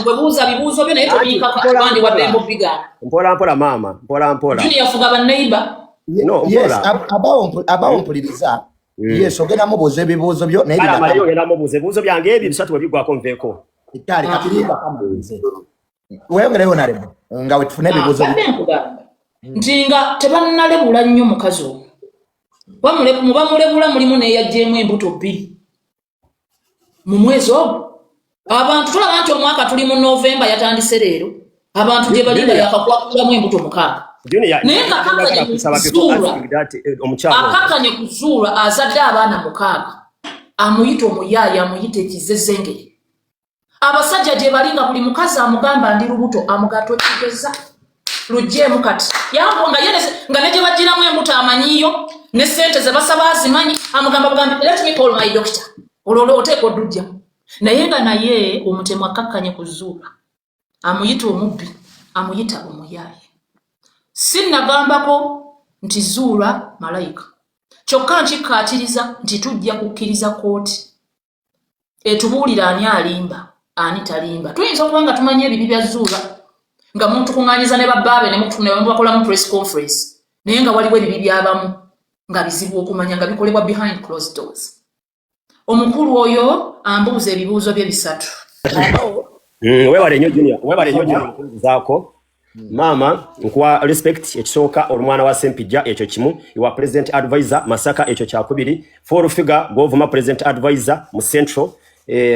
Gwe buuza bibuuzo byo, naye Anti, tobinkaka mpola bandi mpola. Waddembe obigaana. Mpola mpola, maama, mpola mpola. Junior, fuga banneiba. No, Yes. mpola. Abawo mpuliriza. Yes, ogenda mubuuza ebibuuzo byo, naye Kale amaleyo. linda. Ogenda mubuuza ebibuuzo byange ebyo bisatu, bwe biggwako nveeko. Kale kati linda kamubuuze. Weeyongereyo nalebo nga we tufune ebibuuzo byo. Badde nkugamba nti nga tebannalebula nnyo mukazi omwo. Mu bamulebula mulimu n'eyaggyemu embuto bbiri mu mwezi ogwo. Abantu tulaba nti omwaka tuli mu Novemba, yatandise leero. Abantu gye bali nga yakakwakulamu embuto 6. Junior, Naye nga njagala kusaba before Zuula. asking that, omukyala ono. Akakkanye ku Zuula azadde abaana 6, amuyita omuyaayi, amuyita ekizezengere. Abasajja gye bali nga buli mukazi amugamba ndi lubuto, amugaa tokigeza lugjeemu. Kati yangu nga ye nga ne gye bagiramu embuto amanyiyo, ne sente ze basaba azimanyi. Amugamba bugambi, "Let me call my doctor." Olwo oteeka oddujjamu, naye nga naye omutemu akakkanye ku Zuula, amuyita omubbi, amuyita omuyaayi. Sinnagambako nti Zuula malayika, kyokka nkikkaatiriza nti tujja kukkiriza kooti etubuulira ani alimba, ani talimba. Tuyinza okuba nga tumanyi ebibi bya Zuula nga muntu kuŋŋaanyiza ne babbaabe ne mubakolamu press conference, naye nga waliwo ebibi byabamu nga bizibu okumanya, nga bikolebwa behind closed doors. Omukulu oyo ambuuza ebibuuzo bye bisatu. Weebale nnyo Junior, weebale nnyo Junior okubuuzaako. Maama, nkuwa respect. Ekisooka, olumwana wa Sempijja, ekyo kimu. Iwa president advisor Masaka, ekyo kyakubiri. Full Figure govuma president advisor mu Central.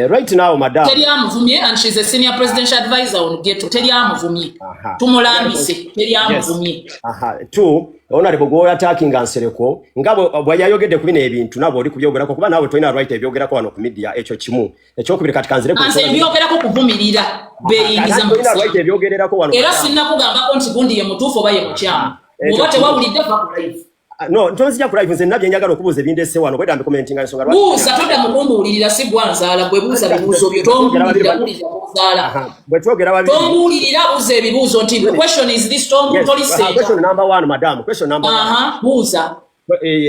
Right now, madam, Teri amuvumye, and she's a senior presidential advisor on ghetto. Teri amuvumye. Tumulambise, teri amuvumye. Aha. Two, honorable gwe attacking Nsereko nga bwe yayogedde ku bino ebintu, nabo oli kubyogerako kuba naawe tolina right ebyogerako wano ku media. Ekyo kimu. Ekyokubiri, kati kanzire ku Nze mbyogerako kuvumirira beeyingiza mu Tolina right ebyogererako wano. Era Madam. sinnakugambako nti gundi ye mutuufu oba ye mukyamu. Ekyo Bw'oba kimu. tewawulidde, va ku live. Ah, no, ntonzija ku live. Nze nabye njagala okubuuza ebindese wano bwedda mbicommentinga ensonga Buuza, todda mu kumbuulirira. Si gwanzaala gwe. Buuza bibuuzo byo, tombuulirira. Buulirira muzaala. Aha, bwe twogera babiri. Tombuulirira, buuza ebibuuzo nti question is this. Yes. Toli Aha, question seeta. number one, madam, question number one. Aha, buuza.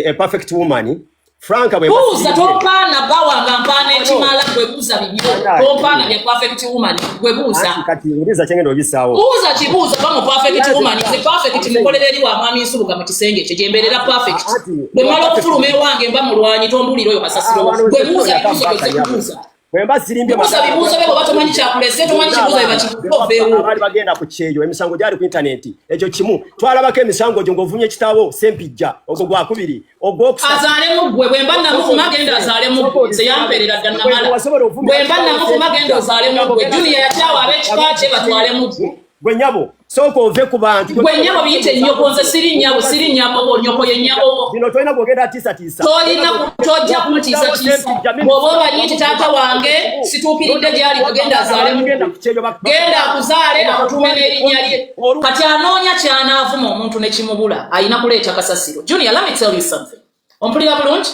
A perfect woman, Frank bwe Buuza, tompaana bawanga mpaana ekimala. Gwe buuza bibyo, tompaana bya perfect woman. Gwe buuza. Anti kati wuliriza kyengenda obisaawo. Buuza kibuuzo. Va mu perfect woman. Nze perfect mukolera eri wa mwami Nsubuga mu kisenge kye gyembeerera perfect. Bwe mmala okufuluma ewange mba mulwanyi. Tombuulira oyo kasasiro. Gwe buuza bibuuzo byozze kubuuza. Bwe mba sirimbye, Buuza bibuuzo bye. Bw'oba tomanyi kyakulese, tomanyi kibuuzo bye bakibuuza, oveewo. Abaali bagenda ku kyeyo, emisango gyali ku intaneti. Ekyo kimu. Twalabako emisango gyo ng'ovumye kitaawo Sempijja. Ogwo gwakubiri. Ogwokusatu, Azaalemu ggwe. Bwe mba namuvuma, genda azaalemu ggwe. Nze yampeerera dda namala. Bwe mba namuvuma, genda ozaalemu ggwe. Junior yakyawa ab'ekika kye, batwalemu ggwe. Gwe nyabo, sooka ove ku bantu. Gwe nnyabo, biyite nnyoko. Nze siri nnyabo, siri nnyabo, nnyoko ye nnyabo. Bino tolina gwogenda atiisatiisa. Tolina, tojja kuntiisatiisa. Bw'oba omanyi nti taata wange situukiridde gy'ali, genda azaalemu ggwe. Genda akuzaale, akutuume n'erinnya lye. Kati anoonya ky'anaavuma omuntu ne kimubula, alina kuleeta kasasiro. Junior, let me tell you something. Ompulira bulungi?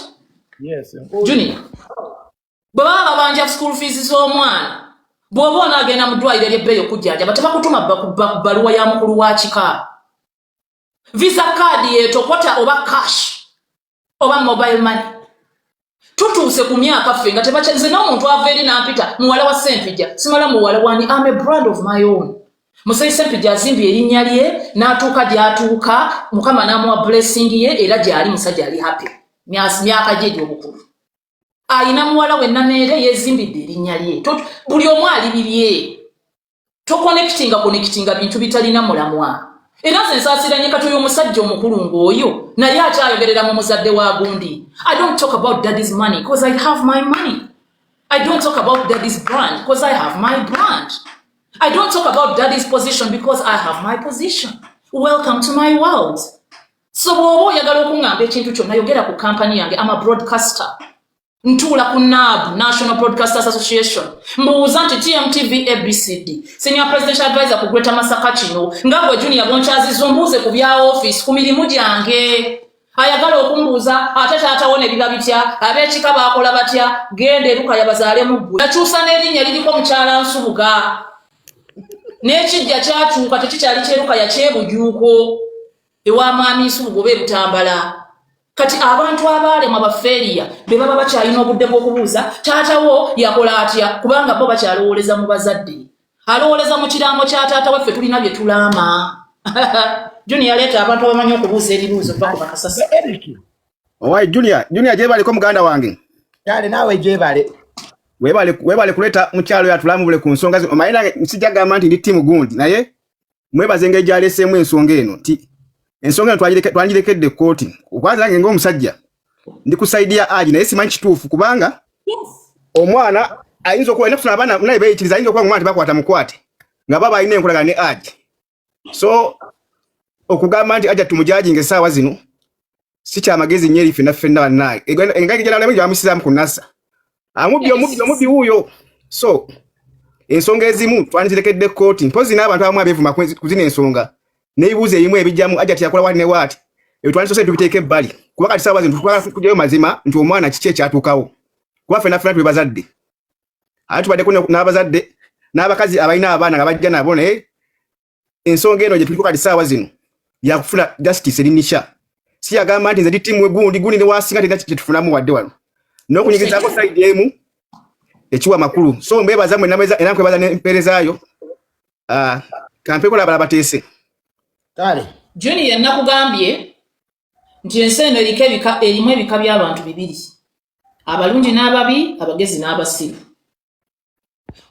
Yes. Junior, bwe baba babanja school fees z'omwana, bw'oba onaagenda mu ddwaliro ery'ebbeeyi okujjanjaba, tebakutuma bbaluwa ya mukulu wa kika. Visa card yetokota oba cash oba mobile money. Tutuuse ku myaka ffe nga tebakya. Nze n'omuntu ava eri nampita muwala wa Sempijja, simala muwala wani. Am a brand of my own. Musayi Sempijja azimbye erinnya lye n'atuuka gy'atuuka, Mukama n'amuwa blessing ye, era gy'ali musajja ali happy. Myaka gye egy'obukulu ayina muwala we Nameere, yeezimbidde erinnya lye. Buli omu ali bibye. Toconnectinga connectinga bintu bitalina mulamwa. Era nze nsaasiranye kati oyo omusajja omukulu ng'oyo naye akyayogerera mu muzadde wa gundi. I don't talk about daddy's money because I have my money. I don't talk about daddy's brand because I have my brand. I don't talk about daddy's position because I have my position. Welcome to my world. So bw'oba oyagala okuŋŋamba ekintu kyonna, yogera ku kampani yange. Am a broadcaster. Ntuula ku NAB, National Broadcasters Association, mbuuza nti TMTV ABCD, senior presidential advisor ku Greater Masaka. Kino nga gwe Junior bonkyaziza, ombuuze ku bya office, ku mirimu gyange. Ayagala okumbuuza ate taatawo ne biba bitya, ab'ekika baakola batya, genda erukaya bazaalemu ggwe. Nakyusa n'erinnya, liriko mukyala Nsubuga, n'ekijja kyakyuka, tekikyali kyerukaya, kyebujuuko ewa mwami Nsubuga oba ebutambala. Kati abantu abaalemwa bafeeriya be baba bakyalina obudde bw'okubuuza taatawo yakola atya, kubanga bo bakyalowooleza mu bazadde. Alowooleza mu kiraamo kya taata waffe. Tulina bye tulaama. Junior, yaleeta abantu abamanyi okubuuza ebibuuzo va ku bakasasi. Eric. Owai Junior, Junior, gyebaleko muganda wange. Kale, naawe gyebale. Webale, webale kuleeta mukyalo yatulamubule ku nsonga zino. Omanyi nange sijja gamba nti ndi team gundi, naye mwebaze engeri gyaleeseemu ensonga eno, nti ensonga eno twangirekedde ekkooti. Kwanza nange ng'omusajja ndi ku side ya Haji, naye simanyi kituufu, kubanga omwana ayinza okuba ennaku zino abaana naye beeyitiriza, ayinza okuba nga omwana tebakwata mukwate nga baba alina enkolagana ne Haji. So okugamba nti ajja tumujudginga essaawa zino si kyamagezi nnyo eri ffenna ffenna bannaaye. Engeri gyalalamu gyamusizaamu ku nassa amubbi, omubbi, omubbi wuuyo. So ensonga ezimu twandizirekedde kkooti. Mpozi n'abantu abamu abeevuma ku zino ensonga n'ebibuuzo ebimu ebijjamu ajja tiyakola wati ne waati, ebyo twandisose tubiteeka ebbali, kuba kati saawa zino tutwala kugyayo mazima nti omwana kiki ekyatuukawo, kuba ffenna ffenna tuli bazadde, ate tubaddeko n'abazadde n'abakazi abalina abaana nga bajja nabo. Naye ensonga eno gye tuliko kati saawa zino yakufuna justice erinisha, si yagamba nti nze ndi team gundi gundi ne wasinga terina kyetufunamu wadde wano n'okunyigirizaako side emu ekiwa makulu. So mbebaza mwenna mweza, era nkwebaza n'empeerezaayo. Ah, kampeeko n'abalala bateese. Kale. Junior, nakugambye nti ensi eno eriko ebika, erimu ebika by'abantu bibiri: abalungi n'ababi, abagezi n'abasiru.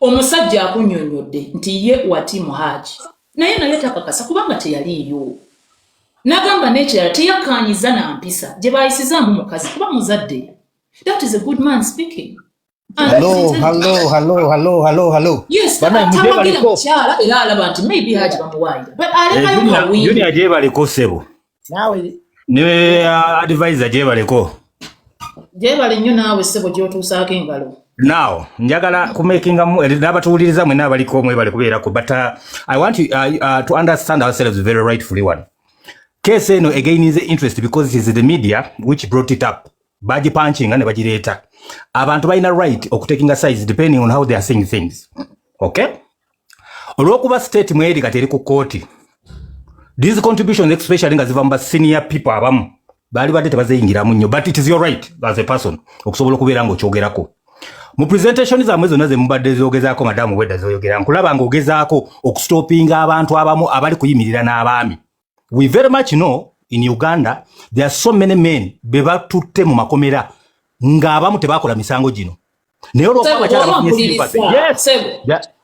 Omusajja akunnyonnyodde nti ye wa team Haji, naye takakasa kubanga teyaliiyo. N'agamba n'ekirala, teyakkaanyiza na mpisa gye baayisizaamu mukazi kuba muzadde. That is a good man speaking. And Hello, hello, hello, hello, hello, hello. Yes, Banaye tawagira mugyebaleko. mukyala, era alaba nti maybe Haji bamuwaayira, but alekayo Junior, kawingi. Junior, gyebaleko ssebo. Naawe. Ne advisor, gyebaleko. Gyebale nnyo naawe ssebo gy'otuusaako engalo. Now njagala kumakingamu n'abatuwuliriza mwenna abaliko, mwebale kubeerako, but I want you to understand ourselves very rightfully. One case eno again is interest because it is the media which brought it up. Bagipunchinga ne bagireeta. Abantu balina right okutakinga sides depending on how they are seeing things, okay? Olw'okuba state mweri kati eri ku kooti, these contributions, especially nga ziva mu ba senior people abamu, baali badde tebazeyingiramu nnyo, but it is your right as a person okusobola okubeera ng'okyogerako. Mu presentation zammwe zonna ze mubadde zogezaako, madamu wedda zoyogera, nkulaba ng'ogezaako okustopinga abantu abamu abali kuyimirira n'abaami. We very much know in Uganda there are so many men be batutte mu makomera ng'abamu tebakola misango gino, naye olwokuba abakyala bafunye sympathy. Yes,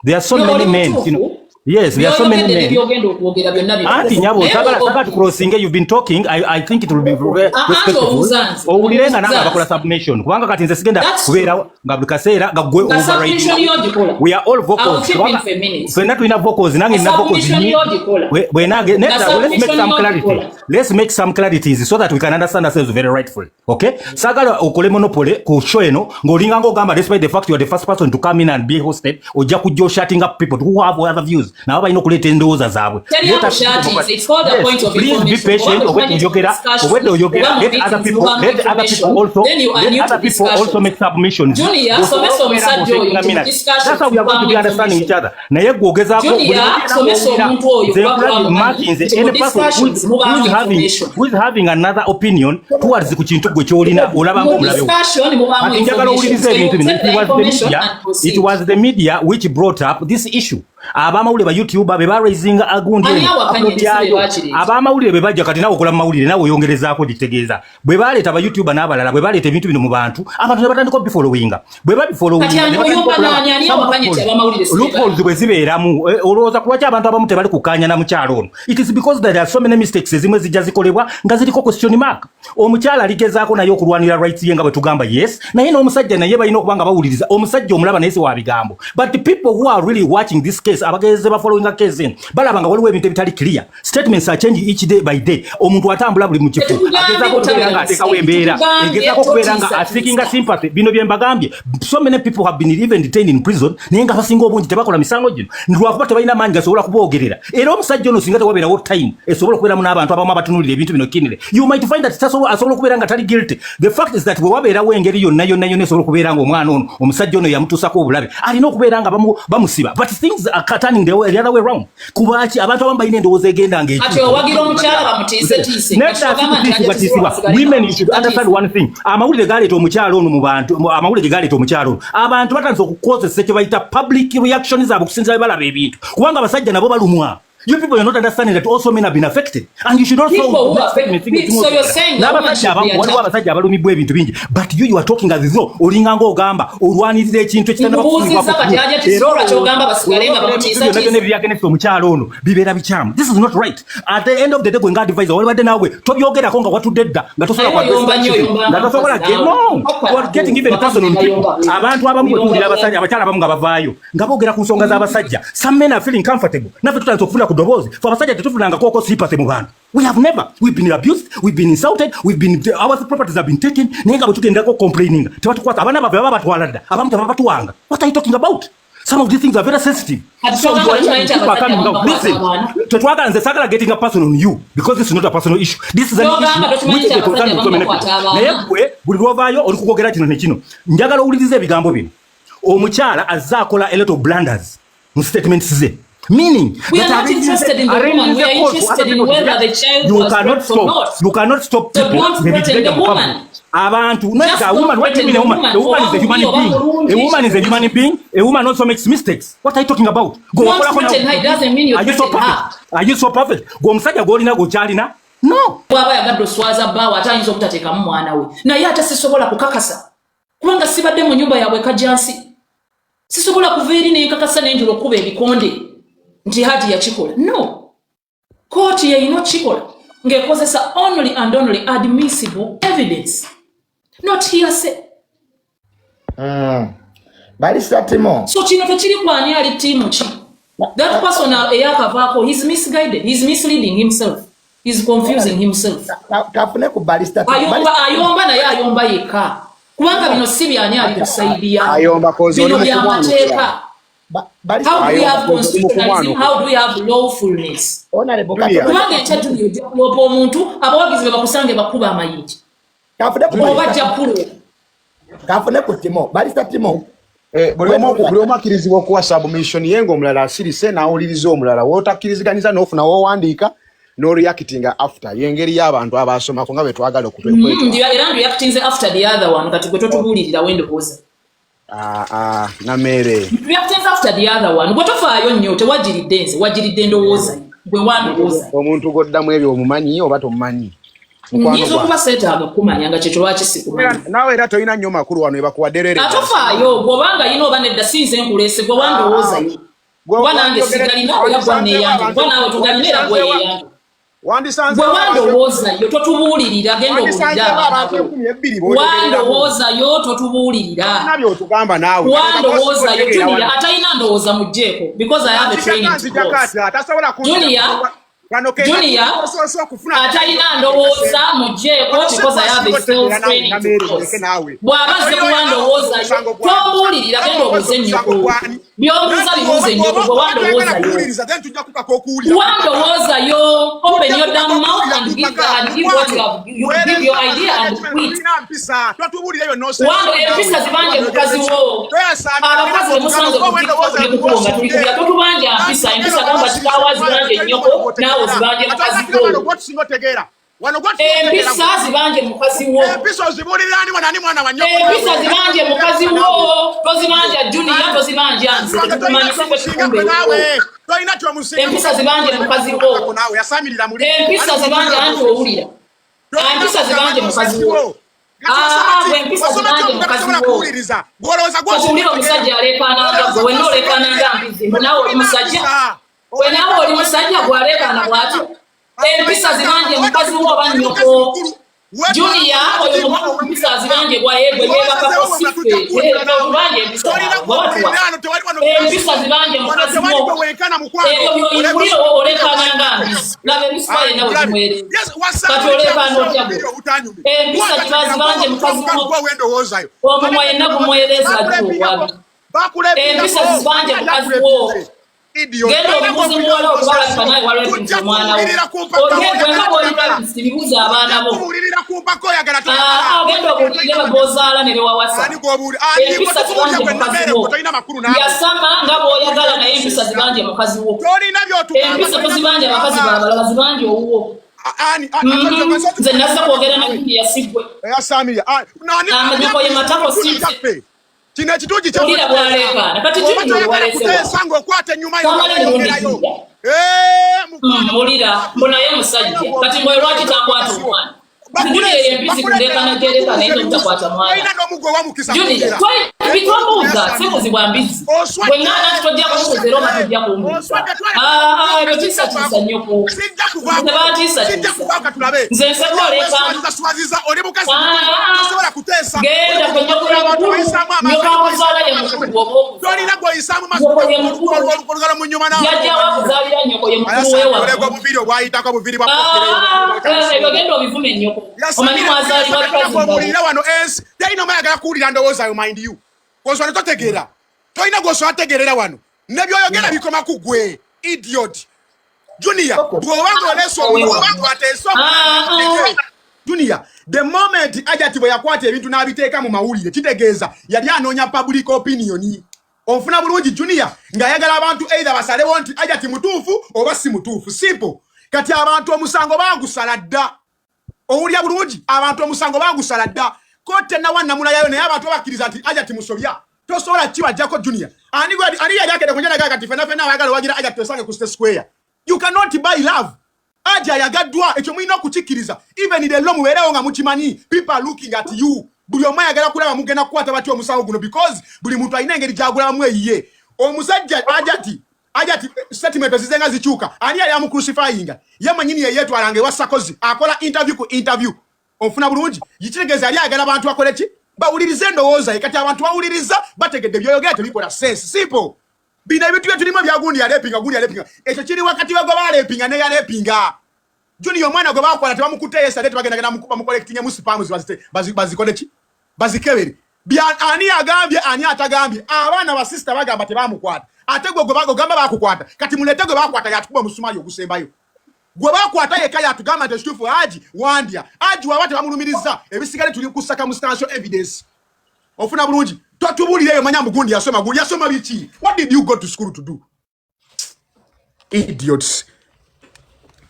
there are so many men, you know. Yes, there are so many men. Byogenda okwogera byonna bituufu. Anti nyabo, Naye sagala sagala tucrossinge. You've been talking. I think it will be very Ah, anti respectful. obuuza nze. Owulire nga nange Obuuza abakola nze. submission, kubanga kati nze sigenda That's kubeera nga buli kaseera nga gwe Nga overriding. submission y'ogikola. We are all I will vocals. chip in Kubanga for a minute. ffenna tulina vocals, nange nina vocals Submission nyingi. y'ogikola. Bwe Nga nedda, let's make submission some clarity. y'ogikola. Let's make some clarities so that we can understand ourselves very rightfully. Okay? Sagala okole monopoly ku show eno ng'olinga ng'ogamba despite the fact you are the first person to come in and be hosted, ojja kujja shutting up people who have other views. Nabo balina okuleeta endowooza zaabwe. Teri Let us akushatinze. It's called a Yes, point of please be information. patient. Oba Obwedde tomanyi oyogera, discussion, obwedde oyogera. oba mu Let other meetings people, mubaamu let other people information, also, then you are let new to other people also discussion. make submissions. Junior, Osobola somesa okubeera omusajja oyo ng'otakinga nti mu minutes. discussion That's how we are going to be mubaamu understanding each information. other. Naye gwe ogezaako Junior, buli obeera somesa ng'owulira, omuntu oyo nze kuba nkulabye twamumanyi mark nze nti mu any person who is, discussions who mubaamu is having, information. who is having another opinion towards ku kintu gwe ky'olina, olaba Mu ng'omulabe wo. discussion mubaamu Kati njagala information. owulirize So you ebintu bino. take It the was the information media, and it proceed. was the media which brought up this issue. Abamawulire ba YouTuber be baraisinga agundi Ani eno awakanya upload nti si be yayo. bakireeta? Abamawulire be bajja. Kati naawe okola mu mawulire, naawe oyongerezaako gitegeeza bwe baleeta aba YouTuber n'abalala, bwe baleeta ebintu bino mu bantu, abantu ne batandika obifollowinga. Bwe babifollowinga Kati ne ani batandika oyomba okulaba n'ani? Ani some awakanya nti loopholes. abamawulire si be Loopholes bwe zibeeramu, olowooza kulwaki abantu abamu tebali kukkaanya na mukyalo ono? It is because there are so many mistakes ezimu ezijja zikolebwa nga ziriko question mark. Omukyala aligezaako naye okulwanira rights ye nga bwe tugamba, yes, naye n'omusajja naye balina okuba nga bawuliriza. Omusajja omulaba naye si wa bigambo, but the people who are really watching this case, abageze ba following case eno, balaba nga waliwo ebintu ebitali clear. Statements are changing each day by day. Omuntu atambula buli mu kifo, Tetugambye agezaako okubeera nga butabeera ateekawo embeera, Tetugambye egezaako okubeera nga totiisa aseekinga tiisa. sympathy. Bino bye mbagambye, so many people have been even detained in prison, naye nga basinga obungi tebakola misango gino lwakuba tebalina maanyi gasobola kuboogerera. Era omusajja ono singa tewabeerawo time esobola okubeeramu n'abantu abamu abatunuulira ebintu bino keenly, you might find that asobola okubeera nga tali guilty. The fact is that bwe wabeerawo engeri yonna yonna yonna esobola okubeera nga omwana ono, omusajja ono yamutuusako obulabe, alina okubeera nga bamusiba, but things are turning the other way round. Kubaki abantu abamu balina endowooza egenda Kati owagira omukyala bamutiisetiise? Nedda, sikutiisibwatiisibwa. Women, you should understand one thing. Amawulire galeeta omukyala ono mu bantu, amawulire galeeta omukyala ono, abantu batandise okukozesa ekyo bayita public reaction zaabwe okusinziira bwe balaba ebintu, kubanga abasajja nabo balumwa. You people are not understanding that also men have been affected. And you should also People who are affected. So you're saying the woman N'abasajja should be abamu, waliwo attacked. abasajja abalumibwa ebintu bingi, but you are talking as though olinganga ogamba olwanirira ekintu ekitannaba Nkubuuzizza kufunibwako. kati Hajati Era Sura ky'ogamba basigale nga bamutiisatiisa. byonna byonna ebyagenesa omukyala ono bibeera bikyamu. This is not right. At the end of the day, gwe nga advisor walibadde naawe tobyogerako nga watudde dda nga tosobola Naye oyomba nnyo, oyomba nga tosobola mukazi no naawe. You are getting even personal on people. Oyomba. Abantu abamu bwe tuwulira abasajja, abakyala abamu nga bavaayo nga boogera ku nsonga z'abasajja, some men are feeling comfortable. Naffe tutandise okufuna ku ddoboozi. Fe abasajja tetufunangako sympathy mu bantu. We have never, we've been abused, we've been insulted, we've been, our properties have been taken, naye nga bwe tugendako complaining tebatukwata. Abaana baffe baba batwala dda, abamu tebabatuwanga. What are you talking about? Some of these things are very sensitive. Kati So twagala you are tumanyi nti people are abasajja coming out. abamu Listen, bakwata abaana. tetwagala, nze saagala getting a person on you because this is not a personal issue. This is an Ky'ogamba issue tokimanyi which is nti a concern abasajja with so many abamu people. bakwata abaana. Naye gwe buli lwovaayo oli kukwogera kino ne kino. Njagala owulirize ebigambo bino. Omukyala azze akola a lot of blunders mu statements ze. Meaning We that are not interested in the woman. arranging We are the call to interested other in people to whether react. the child You was cannot raped or stop. not. You cannot stop So people. don't threaten the woman. Abantu, not Just a woman. don't What do you threaten mean a the woman? woman. A woman is a human Oba being. mulungi, A woman is a human being. A woman also makes mistakes. What are you talking about? Go Don't okolako threaten na- her. It doesn't mean you Are you so threaten her. perfect? Are you so perfect? Gwe omusajja gw'olina gw'okyalina? No. Bw'aba yagadde oswaza bbaawe, ate ayinza obutateekamu mwana we, naye ate sisobola kukakasa kubanga sibadde mu nyumba yaabwe Kajjansi. Sisobola kuva eri nenkakasa nenjula okuba ebikonde nti Haji yakikola. No, kooti yeyina okukikola ng'ekozesa only and only admissible evidence, not hearsay. Barrister Timo. So kino tekiri kwani ali team ki. That person eyakavaako, he's misguided, he's misleading himself, he's confusing himself. Kafune ku Barrister Timo. Ayomba, ayomba, naye ayomba yekka, kubanga bino si byani ali kusaidia. Ayomba 'cause Bino oli byamateeka. Barrister How do we Ayomba have 'cause oli constitutionalism? mukumwano. How do we have lawfulness? Honorable Julia. Kafune Kubanga enkya Junior ojja kuloopa omuntu, abawagizi be bakusange bakuba amayinja Kafune ku oba Barrister ajja kuloopa. Kafune ku Timo. Barrister Timo. Eh, buli omu akkirizibwa okuwa submission ye ng'omulala asirise n'awuliriza omulala. W'otakkiriziganyiza n'ofuna w'owandiika n'oreactinga after. Y'engeri y'abantu abasomako nga bwe twagala okukwetwala. Era reactinze after the other one. Kati gwe totubuulirira wendowooza. Ah, ah, Nameere. Reactinze after the other one. Gwe tofaayo nnyo, tewagiridde nze, wagiridde endowooza gwe wandowooza. Omuntu gw'oddamu ebyo omumanyi oba tomumanyi? Mukwano Nyinza gwange. okuba seetaaga kukumanya nga kyekyo lwaki sikumanya. Naawe era tolina nnyo makulu wano ebakuwadde rere. Atofaayo bw'obanga yina oba nedda, sinze nkuleese. Gwe wandowooza yo, kuba nange sigalina era gwa neeyanja, kuba naawe togalina era gwe yeeyanja. Wandisanze Gwe wandowooza yo, totubuulirira, genda obuulire wandisanzewo abantu abantu. 12 b'oyogereramu. Wandowooza yo, totubuulirira. Tolina by'otugamba naawe. Wandowooza yo, Junior atalina ndowooza mugjeeko, because I have a training to cross. Atasobola Junior, kano ke Junior, osoose okufuna atalina ndowooza mugjeeko, because I have a sales training to cross. Bw'aba azze kuwa ndowooza yo, tombuulirira, genda obuuze ennyoko. By'obuuza bibuuze ennyoko. Gwe wandowooza yo, Then tujja kukaka okuwulira. Wandowooza yo, open your damn mouth and give what you have, you give your idea and quit. Tulina mpisa, totubuulire byonna. Wange empisa zibanje mukazi wo. Abakazi bemusanze ku TikTok ne kukubo nga tuli kubya, totubanja mpisa. Empisa gamba kitaawo azibanje ennyoko, naawe ozibanje mukazi wo. Gwotusinga otegeera wano. Empisa zibanje mukazi wo. Empisa ozibuulirira ani wano? Ani mwana wa nnyoko? Empisa zibanje mukazi wo, tozibanja Junior, tozibanja nze, tetukumanyi siffe tukumbe. Tolina kyomusinga. Empisa zibanje mukazi wo. Naawe yasamirira muli. Empisa zibanje, anti owulira, empisa zibanje mukazi wo. Ah, gwe empisa zibanje mukazi wo. Okuwulira omusajja aleekaananga gwe, wenna oleekaananga mbizi, mbu naawe oli musajja. Gwe naawe oli musajja, gwaleekaana bw'atyo. Empisa zibanje mukazi wo oba nnyoko. Junior oyo omukazi empisa azibanje bwayegwe yeebakako, siffe tubanje empisa bwatuwa. Empisa zibanje mukazi wo. Ebyo byoyiwulira oleekaananga mbizi, laba emisipa yenna bwe gimwereeza. Kati oleekaana otya gwe? Empisa zibanje mukazi wo, omumwa yenna gumwereeza, gwo wabi. Empisa zibanje mukazi wo. Genda obibuuze muwala wo, kuba alabika nawe walwepinza omwana wo. Ogenda nga bw'oli rapist, bibuuze abaana bo. Ah, ogenda obuulirire bagoozaala ne bewawasa. Empisa zibanje mukazi wo. Yasama nga bw'oyagala, naye empisa zibanje mukazi wo. Empisa tozibanja abakazi babalala, zibanje owuwo. Nze nazza kwogera na Junior, sigwe. Amanyoko ye matako si Kino ekituuki. Owulira bw'aleekaana. Kati Junior walesewa. Kuteesa ng'okwata ennyuma. Tamala emirundi Junior. Mpulira mbu naye musajja kati mbwe lwaki takwata omwana? Junior ye empizi kuleekaana gyereka, naye tomutakwata mwana. Olina n'omuggo wamukisa. Junior, bitwabuuza sibuzi bwa mbizi. Bwe ŋŋaana nti tojja kumbuuza era oba tojja kumbuuza. Ah, ah, ebyo tiisatiisa nnyoko. Tebantiisatiisa. Nze nsaba oleekaana. Swaziza oli mukazi. Ah, Tosobola kuteesa. Genda ku nnyoko ye mukulu. Nnyoko akuzaala ye mukulu bw'oba okuzaala. Tolina gwoyisaamu. Nnyoko ye mukulu. Olugalo mu nyuma. Jjajja we akuzaalira nnyoko ye mukulu we Olego wammwe. obubiri obwayitako bubiri bwa Ah, ebyo genda obivume nnyoko. Omanyi mwazaalibwa bikazi ngabo. Obuulira wano ensi terina omu ayagala kuwulira ndowooza yo. Mind you, gwoswana totegeera, tolina gwoswana tegeerera wano, ne byoyogera bikoma ku gwe, idiot Junior. Bw'oba ng'oleese omuntu ateese. Ah, ah. Junior, the moment Ajati bwe yakwata ebintu n'abiteeka mu mawulire, kitegeeza yali anoonya public opinion. Onfuna bulungi, Junior? Ng'ayagala abantu either basalewo nti Ajati mutuufu oba si mutuufu. Simple. Kati abantu omusango baagusala dda. Owulira bulungi? Abantu omusango baagusala dda, kote nawa namulayayo, naye abantu bakkiriza nti Ajati musobya. Tosobola kibajjako, Junior. Ani ani yali akedde kunjana kati fena fena abaagala wagira Ajati twesange ku State Square. You cannot buy love. Aja ayagaddwa, ekyo mulina okukikkiriza. Even leero mubeerewo nga mukimanyi, people are looking at you. Buli omu ayagala kulaba mugenda kukwata batya omusango guno, because buli muntu alina engeri gyagulabamu eyiye. Omusajja Ajati statement zize nga zikyuka. Ani yali amucrucifyinga? Ye mwenyini yeyeetwalanga ewa Sakozi, akola interview ku interview. Onfuna bulungi? Kitegeeza yali ayagala abantu bakole ki? Bawulirize endowooza ye. Kati abantu bawuliriza, bategedde byoyogera tebikola sense. Simple. Bino ebintu bye tulimu ebya gundi yalepinga, gundi yalepinga, ekyo kiri wakati we gwe balepinga ne yalepinga. Junior, omwana gwe bakwala tebamukutte yesterday, tebagendagenda bamucollectingemu sperms bazikole ki? Bazikebere. Ani agambye, ani atagambye? Abaana basista bagamba tebamukwata, ate gwe gwe ogamba bakukwata. Kati mulete gwe bakwata yatukuba omusumaali ogusembayo. Gwe bakwata yekka yatugamba nti ekituufu Haji wandya. Haji waba tebamulumiriza, ebisigale tuli ku circumstantial evidence. Ofuna bulungi? Totubuulire eyo manya mugundi yasoma, gundi yasoma biki? What did you go to school to do? Idiots.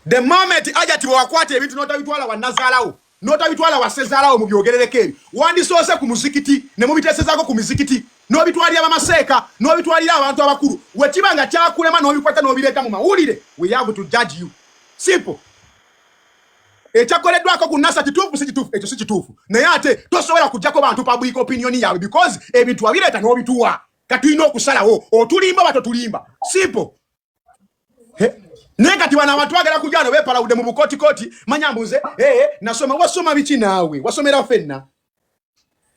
The moment Ajati bwewakwata ebintu n'otabitwala wa nazaalawo, n'otabitwala wa sezaalawo, mubyogerereko ebyo, wandisoose ku muzikiti ne mubiteesezaako ku mizikiti, n'obitwalira bamaseeka, n'obitwalira abantu abakulu. Wekiba nga kyakulema n'obikwata n'obireeta mu mawulire, we have to judge you. Simple. Ekyakoleddwako ku Nasa kituufu, si kituufu? Ekyo si kituufu, naye ate tosobola kujjako bantu public opinion yaabwe, because ebintu wabireeta n'obituwa. Katulina okusalawo, otulimba oba totulimba. Simple. Naye kati bano abantu bagala kujja wano beepalawudde mu bukotikoti. Manya mbuze, ee nasoma. Wasoma biki naawe? Wasomera ffenna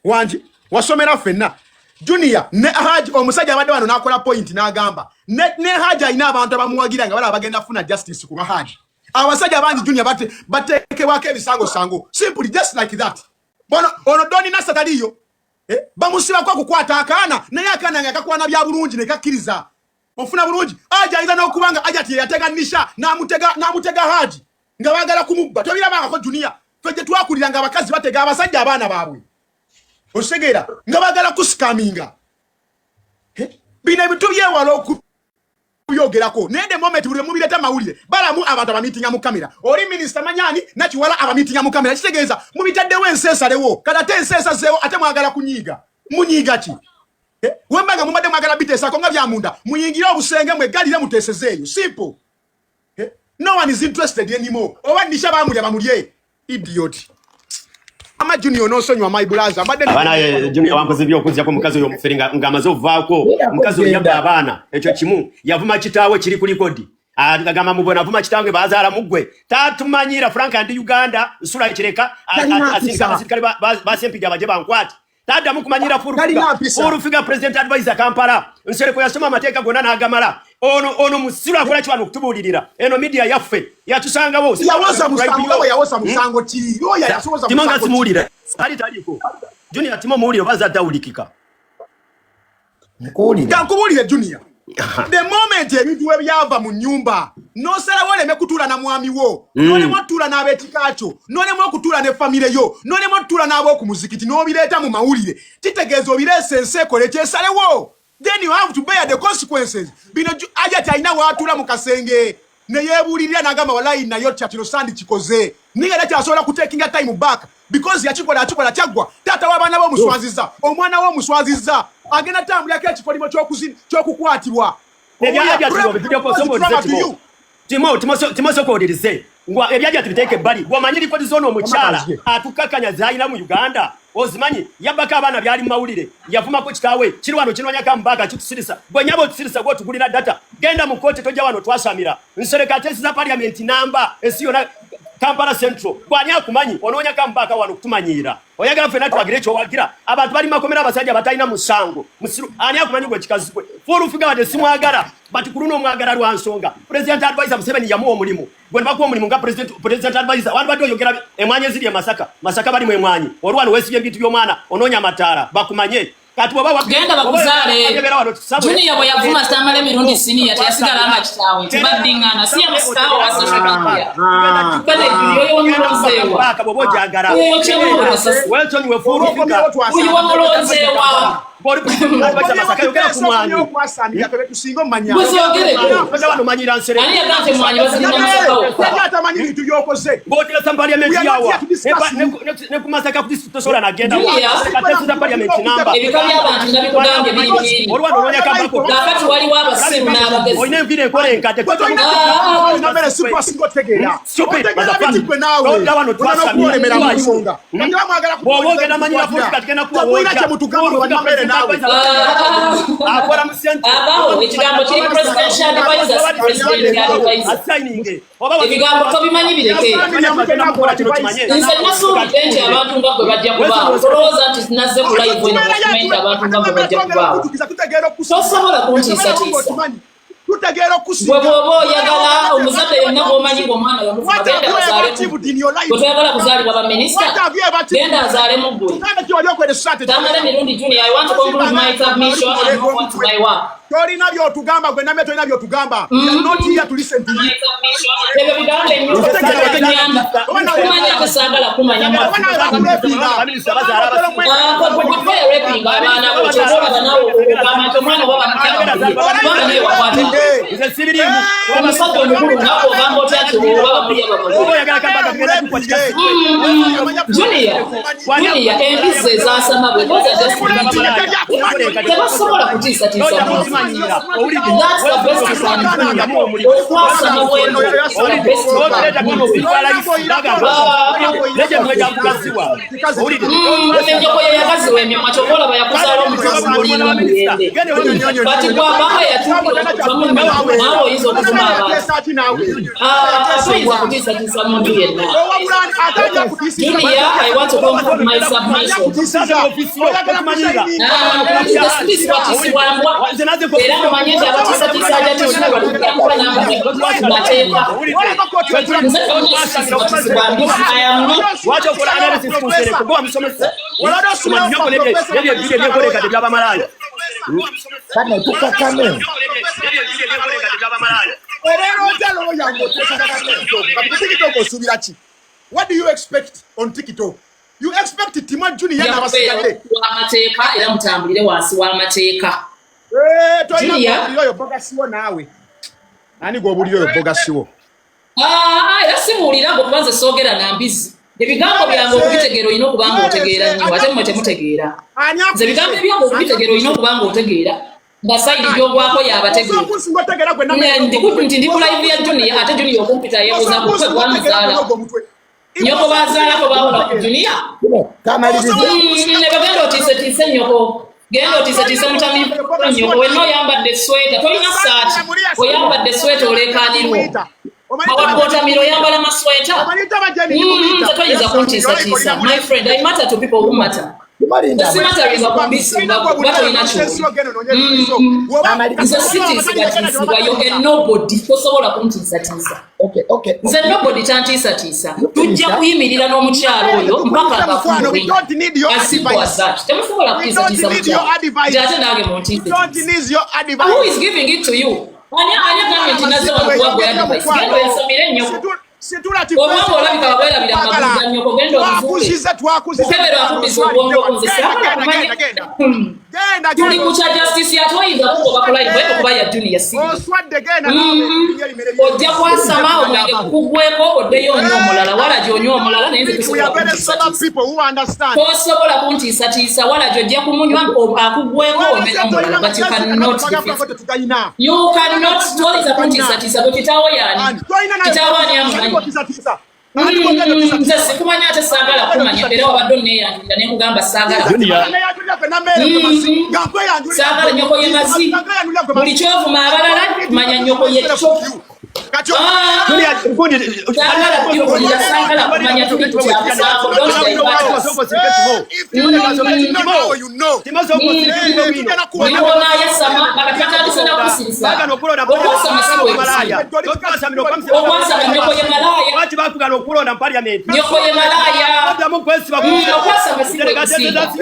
wangi, wasomera ffenna, Junior. Ne Haji, omusajja abadde wano n'akola point n'agamba ne Haji alina abantu abamuwagira nga balaba bagenda kufuna justice ku lwa Haji. Abasajja bangi, Junior, bateekebwako ebisangosango, simply just like that. Bono ono Doni Nasa taliyo, eh? Bamusibako okukwata akaana, naye akaana nga kakwana bya bulungi ne kakkiriza. Ofuna bulungi? Aja ayinza n'okuba nga Ajati yeyatega Nisha, n'amutega Haji nga baagala kumubba. Tobirabangako, Junior? Ffe gye twakulira nga abakazi batega abasajja abaana baabwe, okitegeera, nga baagala kuscaminga. Bino ebintu byewala okubyogerako, naye the moment buli mubireeta mawulire, balamu abantu abamitinga mu kamera. Oli minisita manyani nakiwala abamitinga mu kamera, kitegeeza mubitaddewo ensi esalewo. Kati ate ensi esazeewo, ate mwagala kunyiiga. Munyiiga ki? Wemba nga mubadde mwagala biteesako nga byamunda, muyingire obusenge mweggalire muteesezeeyo. Simple. No one is interested anymore. Oba Nisha bamulya, bamulye. Idiot. Ama Junior, nosonywa, my brother, mbadde Abaana Junior wampoze byokuzjako mukazi oyo omufere ng'amaze ovaako. Mukazi oyo yabba abaana, ekyo kimu. Yavuma kitaawe, kiri ku record. Agamba mubona avuma kitange bazaala muggwe tatumanyira. Frank ndi Uganda nsula Kireka. Talina asindika mpisa. Abasirikale ba Sempija baje bankwate. Taddamu kumanyira. Talina mpisa. Full Figure, president advisor Kampala. Nsereko yasoma amateeka gonna n'agamala. Ono musiru akola ki wano okutubuulirira? Eno media yaffe yatusangawo. Yawoza musango nga bwe yawoza musango ki oyo yasoboza Timo nga musango ki? simuwulira ali taliiko. Junior, Timo muwulire oba zadde awulikika? Nkuwulira. Kankubuulire, Junior. The moment ebintu we byava mu nnyumba, n'osalawo oleme kutuula na mwami wo, n'olema otutuula n'ab'ekika kyo, n'olema okutuula ne famire yo, n'olema otutuula n'ab'oku muzikiti, n'obireeta mu mawulire, kitegeeza obireese ensi ekole kyesalewo. Then you have to bear the consequences. Bino Ajati alina waatuula mu kasenge ne yeebuulirira n'agamba, "Walayi, naye kino sandi kikoze," naye era kyasobola kutakinga time back because yakikola, akikola kyaggwa. Taata w'abaana be omuswazizza, omwana we omuswazizza, agenda tambulirako ekikolimo ky'okukwatibwa. Timo, sooka owulirize. Ngwa ebyajja tubiteeke ebbali. Gwamanyi record z'ono omukyala atukakanya z'alina mu Uganda, ozimanyi? Yabbako abaana, byali mu mawulire, yavumako kitaawe. Kiri wano kinonyako mubaaga, kitusirisa. Gwe nyaba otusirisa, gwe otugulira data. Genda mu kooti, tojja wano twasamira. Nsereko ateesiza parliament namba ensi yonna, Kampala Central. Gwani akumanyi? Onoonyako mubaaka wano kutumanyiira. Oyagala ffenna twagire ekyowagira? Abantu bali makomera, abasajja batalina musango. Musiru, ani akumanyi gwe kikazi gwe? Full Figure wadde simwagala, but ku luno omwagala lwa nsonga. President advisor, Museveni yamuwa omulimu. Gwe nebakuwa omulimu nga president advisor, wandibadde oyogera emwanyi eziri e Masaka. Masaka balimu emwanyi. Olwano weesibye ebintu by'omwana, onoonya amataala bakumanye. Kati bwoba Genda bakuzaale. Junior bwe yavuma Tamale emirundi senior, teyasigala nga kitaawe, tebaddiŋŋana, si ye musitaawe wa social media. Bane oyo wamulonzeewa? Bwoba ojagala Oyo kyemulonze. wensonyiwe Full Figure. Oyo wamulonzeewa? Bw'oli president advisor Masaka, yogera ku mwanyi. Okwasamira ffe betusinga omumanya. Gwe Oza wano omanyira Nsereko. Ani yagamba nti emwanyi bazirina Masaka wokka? Teri atamanyi bintu byokoze. Ng'oteresa parliament We are not yawa here to discuss ne ku Masaka ku district tosobola nagenda. Junior. Ateesiza parliament namba. Ebika by'abantu nabikugambye biri bingi. Olwano onoonya kambako. Kaakati waliwo abasiru n'abagezi. Olina enviiri enkola enkadde. Ah. Namere sikwasinga otegeera. Stupid, Otegeera biti gwe naawe? Todda wano. Olina n'okuwolemera mu nsonga. Kati bamwagala. Bw'oba ogenda manyira Full Figure, tugenda kuwa. Temulina kye mutugamba bannamere naawe. Akola mu central. Abawo ekigambo kiri presidential advisor, si president advisor. Asayininge. Ebigambo tobimanyi, bireke. Nze nasuubidde nti abantu nga gwe bajja kubaawo. Tolowooza nti nazze ku live eno okumanya nti abantu nga gwe bajja kubaawo. Tosobola kuntiisatiisa. Tutegeera. Gwe bw'oba oyagala omuzadde yonna gw'omanyi ng'omwana yamufuma, genda bazaalemu. Gwe toyagala kuzaalibwa baminisita, genda azaalemu ggwe. Tamale Mirundi Junior, I want to conclude my submission and move on to my work. Tolina byotugamba gwe namye, tolina byotugamba. We are not here to listen to you. Ebyo bigambo ennyamba kumanya, ate saagala kumanya. Mwatugwe rapinga abaana bo, kyova olaba naawe ogamba nti omwana oba bamutya bamulye, kubanga naye wakwata Nze sibiriimu. Omusajja omukulu naawe ogamba otya nti oba bamulye bamulye? Oba oyagala kambaga, tugenda kukuwa kikazi. Junior, Junior, embizzi ezasama bwe, those are just tebasobola kutiisatiisa muntu. That's the best you can do. Okwasama bwento is the best you can do. Enjoko ye yakaziwa emimwa, kyova olaba yakuzaala omukazi mulinga muyembe. Kati gwabanga yatuukira okuva mu mimwa, naawe oyinza okuvuma abantu. Ah, toyinza kutiisatiisa muntu yenna. Junior, I want to conclude my submission. Ah, tiisibwatisibwa mbwa, era mumanye nti abatiisatiisa ajatiisibwa tujja namba mateeka. Nze totiisibwatisibwa mbi. I am not Lwaki okola analysis ku Nsereko? Gwe wamusomesa. Ebyo ebiri ebyenkola enkadde by'abamalaaya. Kane tukakane. Olero otya looya ng'oteesaka TikTok? Kati ku TikTok osuubira ki? What do you expect on TikTok? You expect Timo Junior n'abasigadde. W'amateeka, era mutambulire wansi w'amateeka. Eh, tolina Junior. gw'obulira oyo bogasiwo naawe. Ani gw'obulira oyo bogasiwo? Ah, era sibuulira gwe, kuba nze soogera na mbizi. Ebigambo byange okubitegeera olina okuba nga otegeera nnyo, ate mmwe temutegeera. Ani? Nze ebigambo ebyange okubitegeera olina okuba nga otegeera, nga side gyogwako yabategeera. Osinga otegeera gwe. Nti ndi ku live ya Junior, ate Junior okumpita yeebuuza ku kwe gwamuzaala. Nyoko bazaalako baawula ku Junior. Kamaliriza. Ne bagenda otiisetiise nyoko, genda otiisetiise mutamiivu nyoko. Wenna oyambadde esweta, tolina saati, oyambadde esweta, oleekaanirwo awadde otamira, oyambala masweta. Nze toyinza kuntiisatiisa, my friend. I matter to people who matter. Simataliza ku mbisi nga tolina kyoli. Nze sitiisibwatiisibwa, yo a nobody tosobola kuntiisatiisa. Nze nobody tantiisatiisa. Tujja kuyimirira n'omukyalo oyo mpaka nga as simple as that. Temusobola kutiisatiisa mukyalo. Nti ate nange muntiisetiisa. Who is giving it to you? Ani agambye nti nazze wano kuwa gwe advice? Genda oyasamire ennyoko. Obwongo olabika wabwerabira mu magulu ga nnyoko, genda obizuule. Okebera akuddiza obwongo bwo, nze saagala kumanya. Tuli ku kya justice ya toyinza kugoba ku live bwe kuba ya Junior si. Ojja kwasama omwenge gukugweko oddeyo onywe omulala, walagi onywe omulala, naye nze tosobola kuntiisatiisa. Tosobola kuntiisatiisa, walagi ojja kumunywa akugweko onywe omulala, but you cannot defeat. You cannot, toyinza kuntiisatiisa gwe kitaawo yaani? Kitaawo ani amumanyi? Nze sikumanya ate saagala kumanya, era wabadde onneeyanjulira ne nkugamba saagala. Saagala nnyoko ye mazi. Buli ky'ovuma abalala manya nnyoko ye kyo. Saagala kubiwulira, saagala kumanya, tuli ku kya musango. Don't divert us. Buli w'onaayasama batandise na kusirisa. Okwasama si bwe kusinga. Okwasama nnyoko ye malaaya. Lwaki bakugana okulonda mu parliament? Nnyoko ye malaaya. Oddamu kwesiba ku Okwasama si bwe kusinga.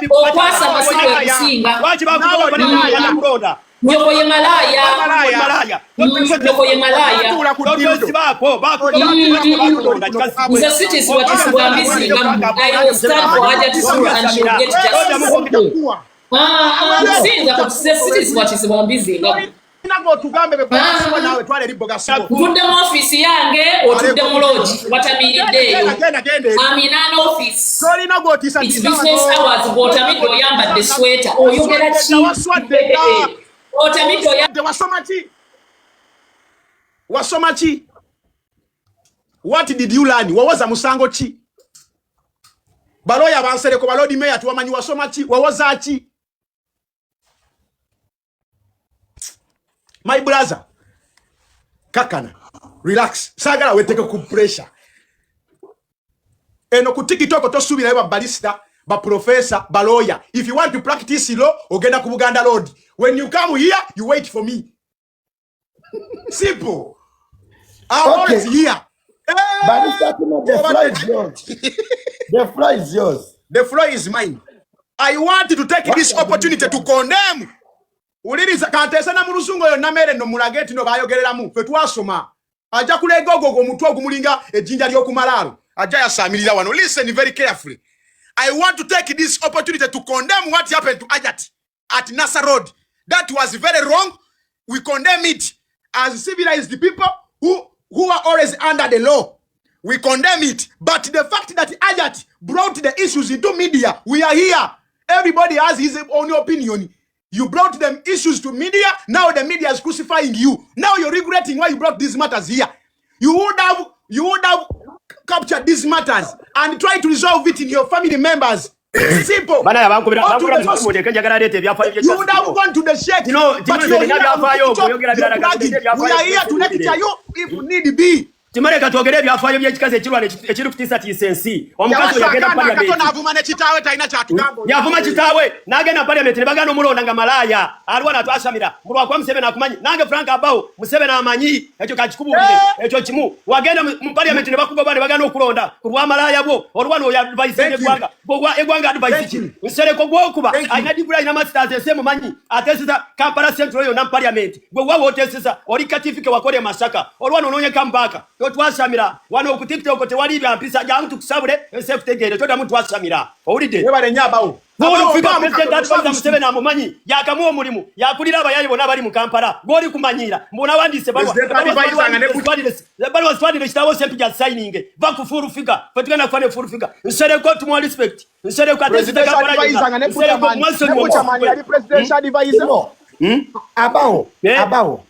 Okwasama si bwe kusinga. Lwaki bakugoba parliament kulonda? Nnyoko ye malaaya. Malaaya. Nnyoko ye malaaya. Tokwesibaako, bakulonda kikazi. Nze sitiisibwatiisibwa mbizzi nga mmwe. I will stand for Hajat Zulu and she will get justice. Siyinza sitiisibwatiisibwa mbizzi nga mmwe. Ntudde mu ofiisi yange, otudde mu lodge, watamiiridde eyo. I'm in an office. It's business hours, bw'otamidde oyambadde sweater, oyogera ki? Otamidde oyambadde. Wasoma ki? Wasoma ki? What did you learn? Wawoza musango ki? Baloya bansereko, ba Lord Mayor tuwamanyi, wasoma ki? Wawoza ki? My brother, kakana, relax. Sagala weteke ku pressure. Eno ku TikTok tosuubirayo ba barrister, ba professor, ba lawyer. If you want to practice law, ogenda ku Buganda Road. When you come here, you wait for me. Simple. I'm always here. Barrister Timo, the floor is yours. The floor is yours. The floor is mine. I want to take this opportunity to condemn. Uliriza kantesa na muluzungu oyo namere no mulage nti no bayogereramu ffe twasoma. Ajja kulega ogwo omutwe ogumulinga ejjinja ly'okumalaalo. Ajja yasaamirira wano. Listen very carefully. I want to take this opportunity to condemn what happened to Hajat at Nasser Road. That was very wrong. We condemn it as civilized people who are always under the law. We condemn it. But the fact that Hajat brought the issues into media, we are here. Everybody has his own opinion. You brought them issues to media. Now the media is crucifying you. Now you're regretting why you brought these matters here. You would have captured these matters and try to resolve it in your family members. Simple. Bana Go to the You would have gone to the sheikh. But you're here on TikTok, you're bragging. We are here to lecture you if need be. Timareka twogere ebyafaayo by'ekikazi ekirwana ekiri kutiisatiisa ensi. Omukazi oyo yagenda parliament. N'avuma ne kitaawe talina kyatugamba. Yavuma kitaawe n'agenda parliament ne baganda omulonda nga malaaya. Aliwo n'atwasamira. Mulwakuba Museveni akumanyi. Nange Frank Abawo Museveni amanyi. Ekyo kakikubuulire. Ekyo kimu. Wagenda mu parliament ne bakugoba ne baganda okulonda ku lwa malaaya bwo. Olwana oyo advice eggwanga. Gwe eggwanga advice ki? Nsereko gw'okuba. Alina degree, alina masters, ensi emumanyi. Ateeseza Kampala Central yonna mu parliament. Gwe wawa oteeseza. Oli katifike wakole e Masaka. Olwana onoonye comeback. Twasamira wano ku TikTok tewali bya mpisa, jangu tukusabule ensi ekutegeere, toddamu twasamira. Owulidde? Webale nnyo Abawo. Gw'oli President Advisor Museveni amumanyi, yakamuwa omulimu, yakulira abayayi bonna abali mu Kampala. Gw'oli kumanyiira, mbu nawandiise ebbaluwa zitwalire kitaawo Ssempijja signing. Va ku full figure, ffe tugenda kufa ne full figure. Nsereko tumuwa respect. Nsereko ate Kampala yonna. Nsereko mwasonyiwa. Presidential Advisor. Abawo, Abawo.